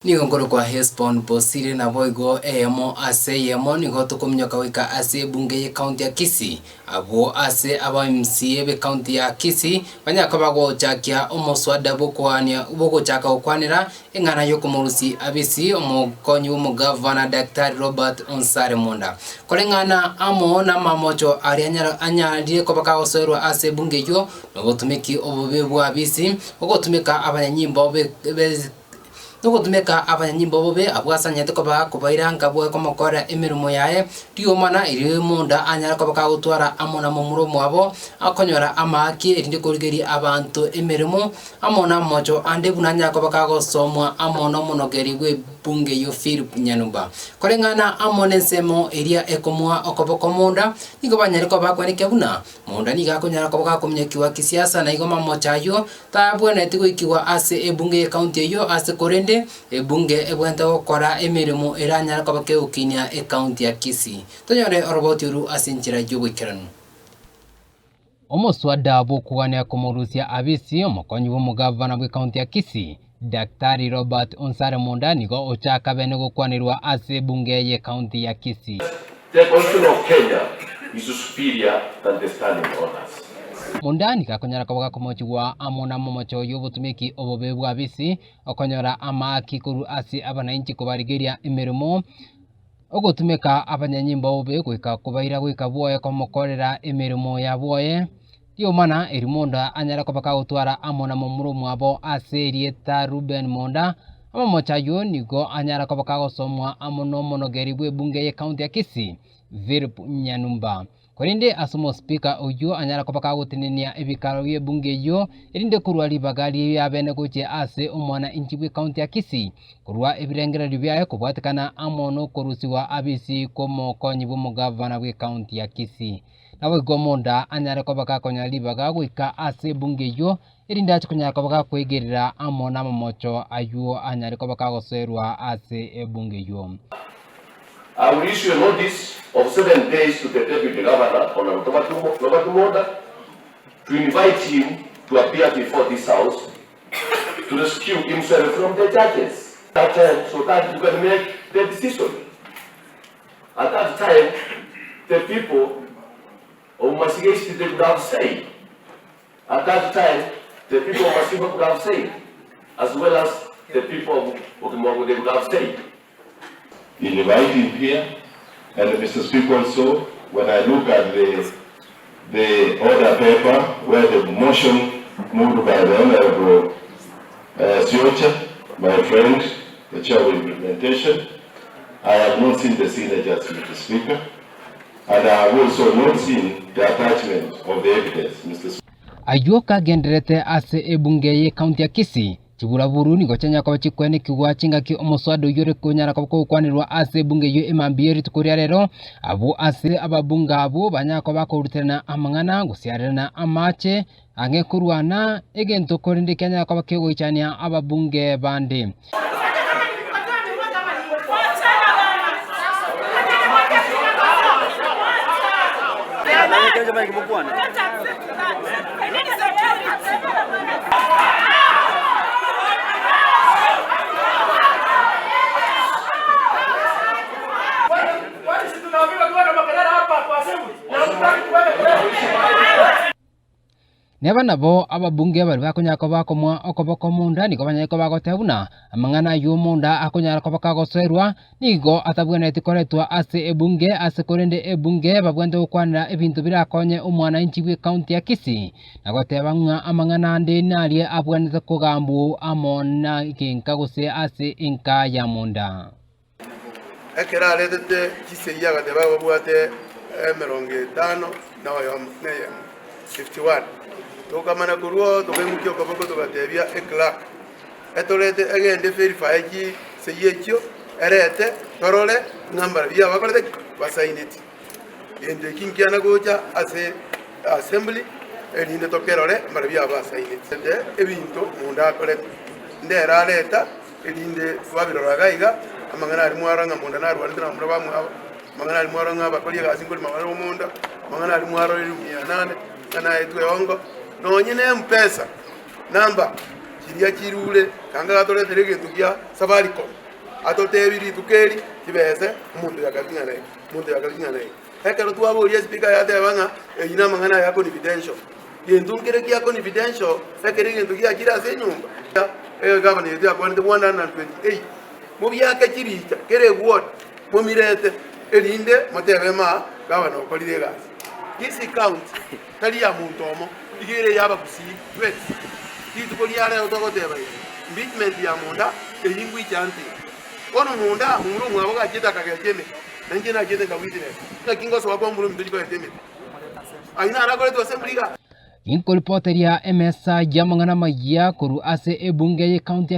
Nigo nkorokwa Hesbon Bosire naboigo eyemo ase eyemo nigo tokominyoka goika ase ebunge y'ecounty ya Kisii. Abwo ase aba MCA b'ecounty ya Kisii banyare koba bagochakia omoswada bw'okoania bw'ogochaka gokwanera eng'ana y'okomorusia abisi omokonyi bw'omogavana Daktari Robert Onsare Monda. Koreng'ana amo namamocho aria anyare anyarire koba kagosoerwa ase ebunge eyio nobotumeki obobe bw'abisi, ogotumeka abanyanyimbo be be Nogotumeka abanyanyimbo bobe abwo asanyete koba kobaira nka bwe komokora emeremo yaye, riomana erio monda anyare koba kagotwara amo na momura omwabo, akonyora amaaki erinde korigeria abanto emeremo, amo namocho ande buna anyare koba kagosomwa amo nomonogeri bw'ebunge eyio Philip Nyanumba. Koreng'ana amo nensemo eria ekomoa okoboko monda, nigo banyare koba bakwenekia buna Monda nigo akonyara koba gakominyokiwa kisiasa na igo mamocha ayio tabwenereti goikigwa ase ebunge y'ecounty eyio ase korende ebunge ebwenerete gokora emeremo eranyare koba kegokinia ecounty ya Kisii. Tonyore oroboti oru ase enchera y'oboikeranu. Omoswada bw'okogania komorusia abisi omokonyi bw'omogavana bw'ecounty ya Kisii, Daktari Robert Onsare Monda nigo ochaka bene gokwanerwa ase ebunge y'ecounty ya Kisii. The Constitution of Kenya is superior than the standing orders. Monda nigo akonyara koba gakomochigwa amo namomocho y'obotumeki obobe bw'abisi, okonyora amaaki korwa ase abanainchi kobarigeria emeremo, ogotumeka abanyanyimbo bobe goika kobaira goika bwoye komokorera emeremo ya bwoye. Riomana eri Monda anyare koba kagotwara amo na momura omwabo ase erieta Reuben Monda, amamocho ayio nigo anyare koba kagosomwa amo nomonogeri bw'ebunge y'ecounty ya Kisii, Philip Nyanumba. Korende ase omospeaker oyio anyare koba kagotenenia ebikaro bi'ebunge eyio, erinde korwa ribaga riabene gochia ase omwana inchi bw'ecounty ya Kisii, korwa ebirengererio biaye kobwatekana amo nokorusigwa abisi kw'omokonyi bw'omogavana bw'ecounty ya Kisii. Naboigo omonda anyare koba gakonyora ribaga goika ase ebunge eyio, erinde ache konyara koba gakwegerera amo namamocho ayio anyare koba kagosoerwa ase ebunge eyio. I will issue a notice of 7 days to the Deputy Governor, Honourable Robert Monda, to invite him to appear before this House to rescue himself from the judges. That time so that you can make the decision. At that time the people of Masiga East they could have said, at that time the people of Masimba could have said, as well as the people of Okimwago they could have said. Invite him here and Mister Speaker also when I look at the the order paper where the motion moved by the honorable uh, Siocha, my friend, the chair of implementation, I have not seen the signatures, Mr. Speaker, and I have also not seen the attachment of the evidence, Mr. Speaker. Ayio kagendererete ase ebunge y'ecounty ya Kisii, chiburaburu nigo chianyara koba chikwenekigwa chingaki omoswada oyio ore konyara koba kogokwanerwa ase ebunge eyio emambia ye rituko ria rero, abwo ase ababunge abwo banyara koba bakoruterana amang'ana, gosiarerana amache, ang'e korwana egento korende kianyara koba kegoichania ababunge bande. Neba nabo ababunge baria bakonyara koba bakomoa okoboko omonda nigo banyare koba bagoteba buna amang'ana ayio omonda akonyara koba kagosoerwa nigo atabwenereti koretwa ase ebunge ase korende ebunge babwenerete gokwanera ebinto birakonye omwananchi bw'ecounty ya Kisii na goteba ng'a amang'ana ande naria abwenerete kogambwa amo na egenka gose ase enka ya monda. Ekero aretete chisegi agateba babwate emerongo etano na oyomo na eyemo, 51. Tokamana korwa oo tokaimokia okoboko togatebia eclerk etorete egende everify chisegi echio erete torore ng'a mbarabwo abakorete ki? Basaineti. Gento eki nkiana gocha ase assembly erinde tokerore mbarabwo aba basaineti. Ebinto monda akorete ndere areta. Erinde twabirora iga iga, amang'ana aria mwarora ng'a monda narwarete na bamura bamwabo, amang'ana aria mwarora ng'a abakori egasi nkorema bare omonda, amang'ana aria mwarora elifu mia nane, ng'a naetwe eongo, nonye ne mpesa namba. Chiria chirure, kanga gatoretere egento gia Safaricom, atotebi rituko eri chibese omonto yakari ching'ana eke, omonto yakari ching'ana eke. Ekero twaboria espeaker yateba ng'a eyio namang'ana aya confidential. Gento nkere kia confidential ekero egento giachire ase enyomba. Egavana yaito yakwanete 128 mobiake chiricha kera eward momirete erinde motebe ma gavana okorire egasi. Kisii county tari ya monto omo, iga ere eya abagusii twensi. Rituko ria rero togoteba iga, impeachment ya monda eyio ngoicha ntiga. Bono monda momura omwabo gachiete akagecha emete, na inche nachiete nkawitness, ng'aki ngosoa kwa momura ominto chikogecha emete. Ayio naro akoretwe assembly igaa. Ginkoripoteria emesa y'amang'ana amayia korwa ase ebunge ye county ya.